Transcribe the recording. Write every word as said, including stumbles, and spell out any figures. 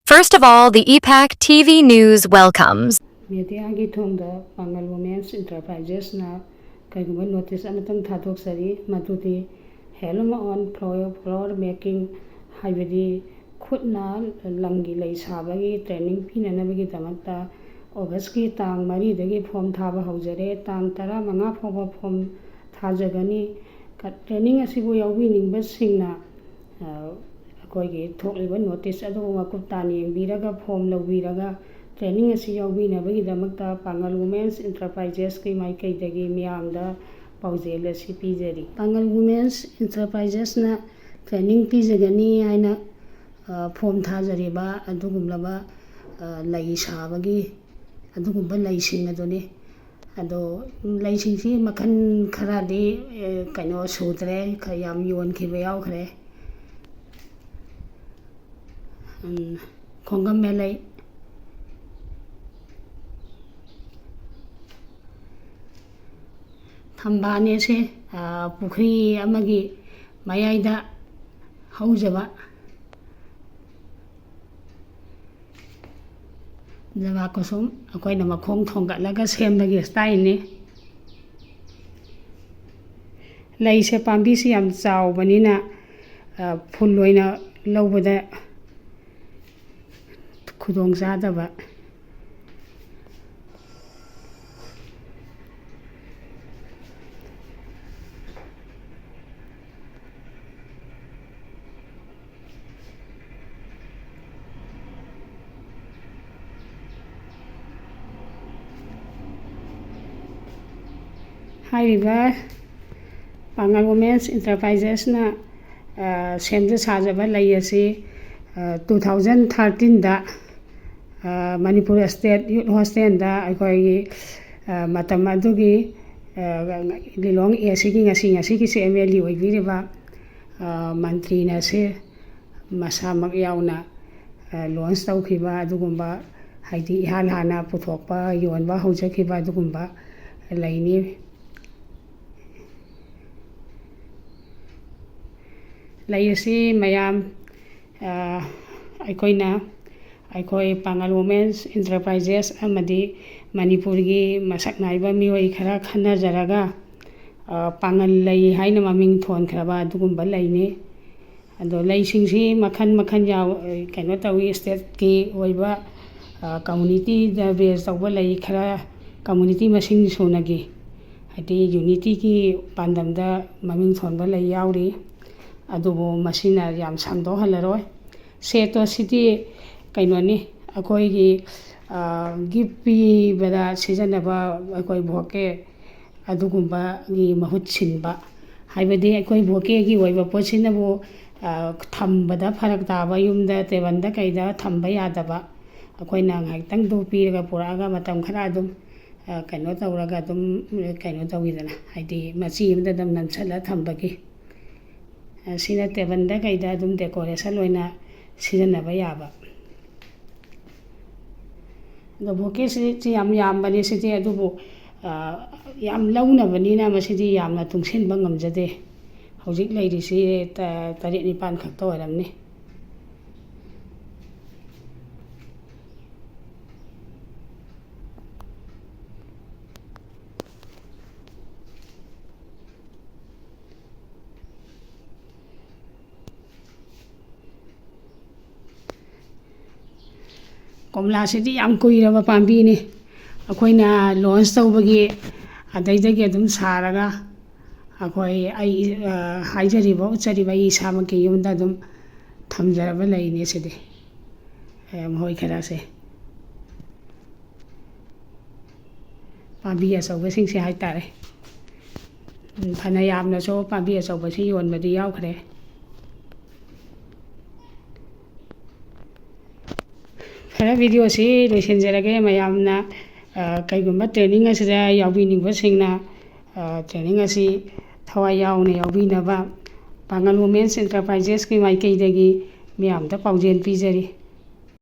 First of all, the E PAC T V News welcomes. ꯃꯦꯗꯤꯌꯥꯒꯤ ꯊꯣꯡꯗ ꯄꯥꯡꯒꯜ women's ꯏꯟꯇꯔꯄ꯭ꯔꯥꯏꯖꯦꯁꯅ ꯀꯔꯤꯒꯨꯝꯕ ꯅꯣꯇꯤꯁ ꯑꯃꯇꯪ ꯊꯥꯗꯣꯛꯆꯔꯤ, ꯃꯗꯨꯗꯤ ꯍꯦꯟꯂꯨꯝ ꯑꯣꯟ ꯐ꯭ꯂꯣꯔ ꯃꯦꯀꯤꯡ, ꯍꯥꯏꯕꯗꯤ ꯈꯨꯠꯅ ꯂꯪꯒꯤ ꯂꯩ ꯁꯥꯕꯒꯤ ꯇ꯭ꯔꯦꯅꯤꯡ ꯄꯤꯅꯅꯕꯒꯤꯗꯃꯛꯇ ꯑꯣꯒꯁꯀꯤ ꯇꯥꯡ ꯃꯔꯤꯗꯒꯤ ꯐꯣꯝ ꯊꯥꯕ ꯍꯧꯖꯔꯦ꯫ ꯇꯥꯡ ꯇꯔꯥꯃꯉꯥ ꯐꯥꯎꯕ ꯐꯣꯝ ꯊꯥꯖꯒꯅꯤ꯫ ꯀ-, ꯇ꯭ꯔꯦꯅꯤꯡ ꯑꯁꯤꯕꯨ ꯌꯥꯎꯕꯤꯅꯤꯡꯕꯁꯤꯡꯅ, ꯑ, ꯑꯩꯈꯣꯏꯒꯤ ꯊꯣꯛꯂꯤꯕ ꯅꯣꯇꯤꯁ ꯑꯗꯨꯕꯨ ꯃꯀꯨꯞ ꯇꯥꯅ ꯌꯦꯡꯕꯤꯔꯒ ꯐꯣꯝ ꯂꯧꯕꯤꯔꯒ ꯇ꯭ꯔꯦꯅꯤꯡ ꯑꯁꯤ ꯌꯥꯎꯕꯤꯅꯕꯒꯤꯗꯃꯛꯇ ꯄꯥꯡꯒꯜ ꯋꯨꯃꯦꯟꯁ ꯏꯟꯇꯔꯄ꯭ꯔꯥꯏꯖꯦꯁꯀꯤ ꯃꯥꯏꯀꯩꯗꯒꯤ ꯃꯤꯌꯥꯝꯗ ꯄꯥꯎꯖꯦꯜ ꯑꯁꯤ ꯄꯤꯖꯔꯤ꯫ ꯄꯥꯡꯒꯜ ꯋꯨꯃꯦꯟꯁ ꯏꯟꯇꯔꯄ꯭ꯔꯥꯏꯖꯦꯁꯅ ꯇ꯭ꯔꯦꯅꯤꯡ ꯄꯤꯖꯒꯅꯤ ꯍꯥꯏꯅ, ꯑ, ꯐꯣꯝ ꯊꯥꯖꯔꯤꯕ ꯑꯗꯨꯒꯨꯝꯂꯕ, ꯑ, ꯂꯩ ꯁꯥꯕꯒꯤ ꯑꯗꯨꯒꯨꯝꯕ ꯂꯩꯁꯤꯡ ꯑꯗꯨꯅꯤ꯫ ꯑꯗꯣ ꯂꯩꯁꯤꯡꯁꯤ ꯃꯈꯜ ꯈꯔꯗꯤ, ꯑꯦ, ꯀꯩꯅꯣ ꯁꯨꯗ꯭ꯔꯦ, ꯈꯔ ꯌꯥꯝ ꯌꯣꯟꯈꯤꯕ ꯌꯥꯎꯈ꯭ꯔꯦ꯫ ꯎꯝ, ꯈꯣꯡꯒꯝ ꯃꯦꯂꯩ꯫ ꯊꯝꯕꯥꯜꯅꯦ ꯑꯁꯦ, ꯑ, ꯄꯨꯈ꯭ꯔꯤ ꯑꯃꯒꯤ ꯃꯌꯥꯏꯗ ꯍꯧꯖꯕ ꯖꯕꯥ ꯀꯨꯁꯨꯝ ꯑꯩꯈꯣꯏꯅ ꯃꯈꯣꯡ ꯊꯣꯡꯒꯠꯂꯒ ꯁꯦꯝꯕꯒꯤ ꯁ꯭ꯇꯥꯏꯜꯅꯤ꯫ ꯂꯩꯁꯦ ꯄꯥꯝꯕꯤꯁꯤ ꯌꯥꯝ ꯆꯥꯎꯕꯅꯤꯅ, ꯑ, ꯐꯨꯜ ꯑꯣꯏꯅ ꯂꯧꯕꯗ ꯈꯨꯗꯣꯡ ꯆꯥꯗꯕ꯫ ꯍꯥꯏꯔꯤꯕ ꯄꯥꯡꯒꯜ ꯋꯨꯃꯦꯟꯁ ꯏꯟꯇꯔꯄ꯭ꯔꯥꯏꯖꯦꯁꯅ, ꯑ, ꯁꯦꯝꯖ ꯁꯥꯖꯕ ꯂꯩ ꯑꯁꯤ, ꯑ, two thousand thirteenꯗ, ꯑ, ꯃꯅꯤꯄꯨꯔ ꯁ꯭ꯇꯦꯠ ꯌꯨꯠ ꯍꯣꯁꯇꯦꯜꯗ ꯑꯩꯈꯣꯏꯒꯤ, ꯑ, ꯃꯇꯝ ꯑꯗꯨꯒꯤ, ꯑ, ꯂꯤꯂꯣꯡ ꯑꯦ ꯁꯤꯒꯤ ꯉꯁꯤ, ꯉꯁꯤꯒꯤ ꯁꯤ ꯑꯦꯝ ꯑꯦꯜ ꯑꯦ ꯑꯣꯏꯕꯤꯔꯤꯕ, ꯑ, ꯃꯟꯇ꯭ꯔꯤꯅ ꯁꯤ ꯃꯁꯥꯃꯛ ꯌꯥꯎꯅ, ꯑ, ꯂꯣꯟꯁ ꯇꯧꯈꯤꯕ ꯑꯗꯨꯒꯨꯝꯕ, ꯍꯥꯏꯗꯤ ꯏꯍꯥꯟ ꯍꯥꯟꯅ ꯄꯨꯊꯣꯛꯄ, ꯌꯣꯟꯕ ꯍꯧꯖꯈꯤꯕ ꯑꯗꯨꯒꯨꯝꯕ ꯂꯩꯅꯤ꯫ ꯂꯩ ꯑꯁꯤ ꯃꯌꯥꯝ, ꯑ, ꯑꯩꯈꯣꯏꯅ ꯑꯩꯈꯣꯏ ꯄꯥꯉꯜ Women's Enterprises ꯑꯃꯗꯤ ꯃꯅꯤꯄꯨꯔꯒꯤ ꯃꯁꯛ ꯅꯥꯏꯕ ꯃꯤꯑꯣꯏ ꯈꯔ ꯈꯟꯅꯖꯔꯒ, ꯑ, ꯄꯥꯉꯜ ꯂꯩ ꯍꯥꯏꯅ ꯃꯃꯤꯡ ꯊꯣꯟꯈ꯭ꯔꯕ ꯑꯗꯨꯒꯨꯝꯕ ꯂꯩꯅꯤ꯫ ꯑꯗꯣ ꯂꯩꯁꯤꯡꯁꯤ ꯃꯈꯜ ꯃꯈꯜ ꯌꯥꯎ-, ꯀꯩꯅꯣ ꯇꯧꯏ, stateꯀꯤ ꯑꯣꯏꯕ, ꯑ, communityꯗ base ꯇꯧꯕ ꯂꯩ ꯈꯔ, community ꯃꯁꯤꯡ ꯁꯨꯅꯒꯤ, ꯍꯥꯏꯗꯤ unityꯒꯤ ꯄꯥꯟꯗꯝꯗ ꯃꯃꯤꯡ ꯊꯣꯟꯕ ꯂꯩ ꯌꯥꯎꯔꯤ꯫ ꯑꯗꯨꯕꯨ ꯃꯁꯤꯅ ꯌꯥꯝ ꯁꯥꯡꯗꯣꯛꯍꯜꯂꯔꯣꯏ꯫ Set ꯑꯁꯤꯗꯤ ꯀꯩꯅꯣꯅꯤ, ꯑꯩꯈꯣꯏꯒꯤ, ꯑ, gift ꯄꯤꯕꯗ ꯁꯤꯖꯤꯟꯅꯕ ꯑꯩꯈꯣꯏ bouquet ꯑꯗꯨꯒꯨꯝꯕꯒꯤ ꯃꯍꯨꯠ ꯁꯤꯟꯕ꯫ ꯍꯥꯏꯕꯗꯤ ꯑꯩꯈꯣꯏ bouquetꯒꯤ ꯑꯣꯏꯕ ꯄꯣꯠꯁꯤꯅꯕꯨ, ꯑ, ꯊꯝꯕꯗ ꯐꯔꯛ ꯇꯥꯕ, ꯌꯨꯝꯗ tableꯗ ꯀꯩꯗ ꯊꯝꯕ ꯌꯥꯗꯕ꯫ ꯑꯩꯈꯣꯏꯅ ꯉꯥꯏꯍꯥꯛꯇꯪꯗꯨ ꯄꯤꯔꯒ ꯄꯨꯔꯛꯑꯒ ꯃꯇꯝ ꯈꯔ ꯑꯗꯨꯝ, ꯑ, ꯀꯩꯅꯣ ꯇꯧꯔꯒ ꯑꯗꯨꯝ, ꯀꯩꯅꯣ ꯇꯧꯋꯤꯗꯅ, ꯍꯥꯏꯗꯤ ꯃꯆꯤ ꯑꯃꯗ ꯑꯗꯨꯝ ꯅꯝꯁꯤꯜꯂ ꯊꯝꯕꯒꯤ꯫ ꯑ, ꯁꯤꯅ tableꯗ ꯀꯩꯗ ꯑꯗꯨꯝ decoration ꯑꯣꯏꯅ ꯁꯤꯖꯤꯟꯅꯕ ꯌꯥꯕ꯫ ꯑꯗꯣ bouquetꯁꯤ, ꯁꯤ ꯌꯥꯝ ꯌꯥꯝꯕꯅꯤ ꯁꯤꯗꯤ, ꯑꯗꯨꯕꯨ, ꯑ, ꯌꯥꯝ ꯂꯧꯅꯕꯅꯤꯅ ꯃꯁꯤꯗꯤ ꯌꯥꯝꯅ ꯇꯨꯡꯁꯤꯟꯕ ꯉꯝꯖꯗꯦ꯫ ꯍꯧꯖꯤꯛ ꯂꯩꯔꯤꯁꯤ ꯇ-, ꯇꯔꯦꯠ ꯅꯤꯄꯥꯟ ꯈꯛꯇ ꯑꯣꯏꯔꯝꯅꯤ꯫ ꯀꯣꯝꯂꯥꯁꯤꯗꯤ ꯌꯥꯝ ꯀꯨꯏꯔꯕ ꯄꯥꯝꯕꯤꯅꯤ꯫ ꯑꯩꯈꯣꯏꯅ launch ꯇꯧꯕꯒꯤ ꯑꯗꯩꯗꯒꯤ ꯑꯗꯨꯝ ꯁꯥꯔꯒ ꯑꯩꯈꯣꯏ, ꯑꯩ, ꯑ, ꯍꯥꯏꯖꯔꯤꯕ, ꯎꯠꯆꯔꯤꯕ ꯑꯩ ꯏꯁꯥꯃꯛꯀꯤ ꯌꯨꯝꯗ ꯑꯗꯨꯝ ꯊꯝꯖꯔꯕ ꯂꯩꯅꯤ ꯁꯤꯗꯤ꯫ ꯑ, ꯃꯈꯣꯏ ꯈꯔꯁꯦ꯫ ꯄꯥꯝꯕꯤ ꯑꯆꯧꯕꯁꯤꯡꯁꯦ ꯍꯥꯏꯇꯥꯔꯦ꯫ ꯎꯝ, ꯐꯅ ꯌꯥꯝꯅꯁꯨ ꯄꯥꯝꯕꯤ ꯑꯆꯧꯕꯁꯤ ꯌꯣꯟꯕꯗꯤ ꯌꯥꯎꯈ꯭ꯔꯦ꯫ ꯐꯔꯦ, videoꯁꯤ ꯂꯣꯏꯁꯤꯟꯖꯔꯒꯦ꯫ ꯃꯌꯥꯝꯅ, ꯑ, ꯀꯩꯒꯨꯝꯕ training ꯑꯁꯤꯗ ꯌꯥꯎꯕꯤꯅꯤꯡꯕꯁꯤꯡꯅ, ꯑ, training ꯑꯁꯤ ꯊꯋꯥꯏ ꯌꯥꯎꯅ ꯌꯥꯎꯕꯤꯅꯕ ꯄꯥꯡꯒꯜ Women's Enterprises ꯀꯤ ꯃꯥꯏꯀꯩꯗꯒꯤ ꯃꯌꯥꯝꯗ ꯄꯥꯎꯖꯦꯜ ꯄꯤꯖꯔꯤ꯫